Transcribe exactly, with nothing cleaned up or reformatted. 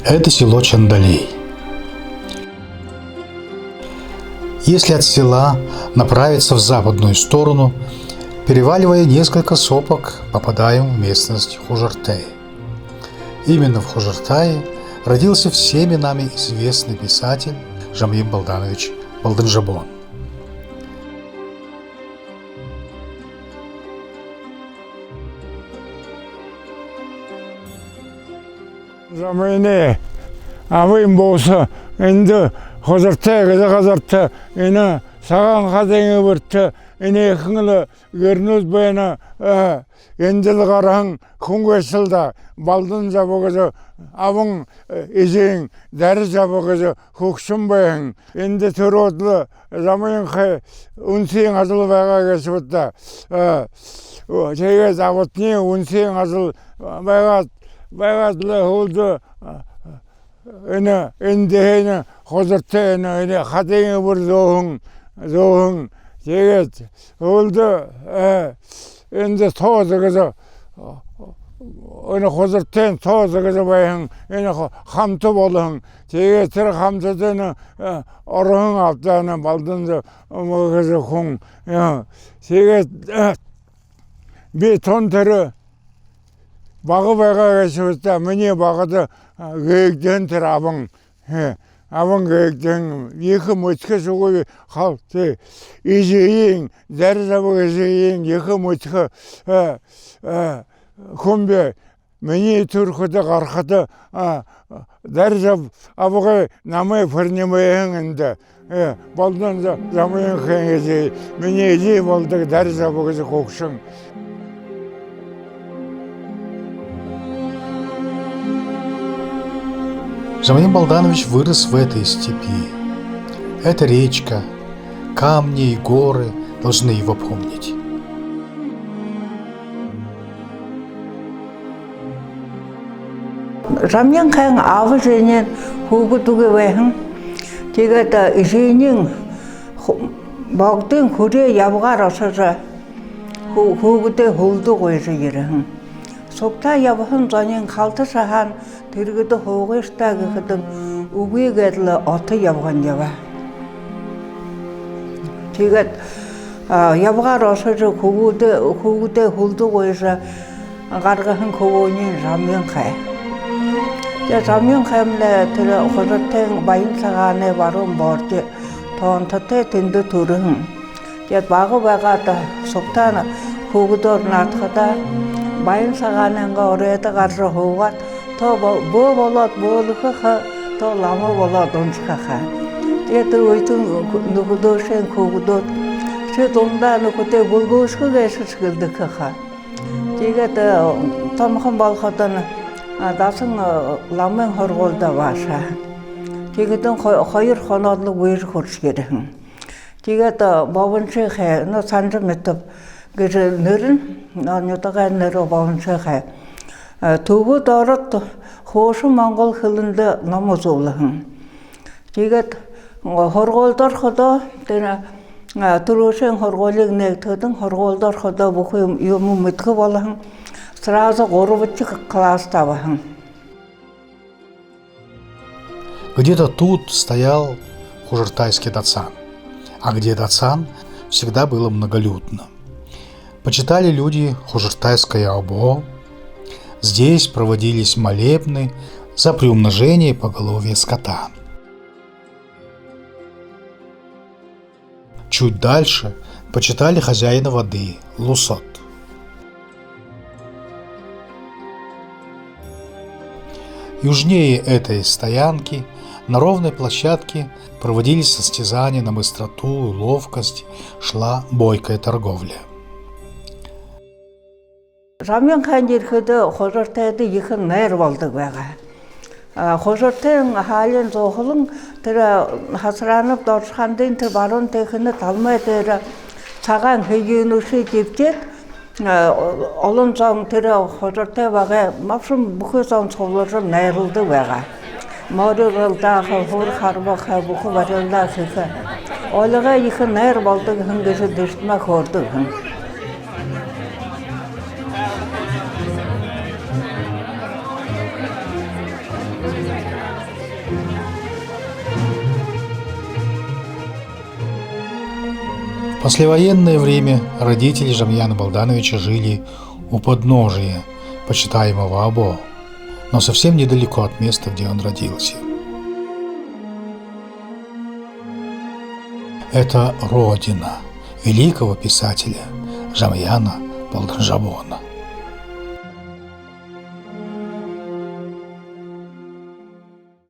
Это село Чандалей. Если от села направиться в западную сторону, переваливая несколько сопок, попадаем в местность Хужартай. Именно в Хужартае родился всеми нами известный писатель Жамьян Балданович Балданжабон. Жамьянай абын бууса эндэ Хужартай гэжэ газарта, энэ Сагаан хадын эбэртэ, энээхэн лэ гэрнүүд байна. Э, эндэл гараһан хүн гээшэл даа. Балданжабон гэжэ абын, э, эжын Дарижабон гэжэ хүгшэн байһан. Эндэ түрөөд лэ Жамьянхай үнсэһэн ажал байгаа гээшэ бэд даа. Э, о, тиигээд абатнай үнсэһэн ажал байгаад, байгаад лэ һүүлдэ, э, энэ, эндэ, энэ Хужартай, энэ, энэ хадын эбэр зөөһэн, зөөһэн. Тиигээд һүүлдэ, э, эндэ Тоозо гэжэ, энэ Хужартайн Тоозо гэжэ байһан, энэ хо-, хамта болоһон. Тиигээд тэрэ хамтада энэ, э, ороһон абтаа энэ Балданжабон гэжэ хүн. Э, тиигээд, э, би тон тэрэ бага байгаа гээшэ бэд даа, минии багада, а, гээгдэһэн тэрэ абын, э, абын гээгдэһэн, ехэ мэдэхэ шэнги, хал, тэ, эжыень, Дарижабон эжыень ехэ мэдэхэ, э, э, хүн би. Минии түрэхэдэ, гарахада, а, Дарижаб абгай намайе принимайһан эндэ. Э, Балданжа-, Жамьянхайн эжы, минии эжы болодог Дарижабон гэжэ хүгшэн. Жамьян Балданович вырос в этой степи. Эта речка, камни и горы должны его помнить. Жамьянхайн аба эжынь хүүгэд үгы байһан. Тиигээд, а, эжынь ху-, богдын хүрээ ябагаар ошожо, ху-, хүүгэдээ һүлдэ гуйжа ерэһэн. Сугтаа ябаһан зониинь халта шаһаань тэргэдэ һуугыш даа гэхэдэнь, үгы гээд лэ ото ябаган ябаа. Тиигээд, а, ябагаар ошожо хүүгэдээ, хүүгэдээ һүлдэ гуйжа гаргаһан хүбүүниинь Жамьянхай. Тэ, Жамьянхаймнай тэрэ Хужартайн Баян сагаанай баруун бордо тоонтотой, тэндэ түрэһэн. Тиигээд бага байгаад сугтаа хүүгэдөөр наадахадаа, Баян сагаанайнгаа оройдо гаража һуугаад, тоо бо-, бөө болоод бөөлэхэ ха, тоо лама болоод уншаха ха. Тиигээд үетэн нүхэдөөшэн хүүгэдүүд: «Ши дундаа нүхэдөө бүлгөөшэхэ гээшэш», — гэлдэхэ ха. Тиигээд, э, томохон болоходонь, а, дасан, э, ламын һургуулида абаашаа. Тиихэдэнь хо-, хоёр хоноод лэ гүйжэ хүрэжэ ерэһэн. Тиигээд, э, Бобоншихай, ну, Санжа Митов гэжэ нэрэнь, ну, нютагай нэрэ Бобоншихай. Э, Түбэд Ород, хуушан монгол хэлэндэ ном үзүүлһэн. Тиигээд, э, һургуулида ороходоо, тэрэ, э, түрүүшын һургуулиин нээгдэхэдэнь, һургуулида ороходоо бүхы юм, юумэ мэдэхэ болоһон. Сразу гурбадахи класста абаһан. Где-то тут стоял Хужартайский дацан. А где дацан, всегда было многолюдно. Почитали люди Хужартайское обо. Здесь проводились молебны за приумножение поголовья скота. Чуть дальше почитали хозяина воды, Лусот. Южнее этой стоянки на ровной площадке проводились состязания на быстроту и ловкость, шла бойкая торговля. Жамьянхайн ерэхэдэ Хужартайда ехэ найр болодог байгаа. А, Хужартайн хаалын зуухалан тэрэ Хасаранов Доржохандын тэрэ баруун тээхэнэ талмай дээрэ сагаан хэеэнүүдые дэбдээд, а, олон зон тэрэ Хужартай байгаа, мабшан бүхы зон сугларжа найрладаг байгаа. Мори урилдааха, һүр харбаха, бүхэ барилдаа хэхэ. Олигой ехэ найр болодог һэн гэжэ дүртэмэ хөөрэдэг һэн. послевоенное время родители Жамьяна Балдановича жили у подножия почитаемого Або, но совсем недалеко от места, где он родился. Это родина великого писателя Жамьяна Балданжабона.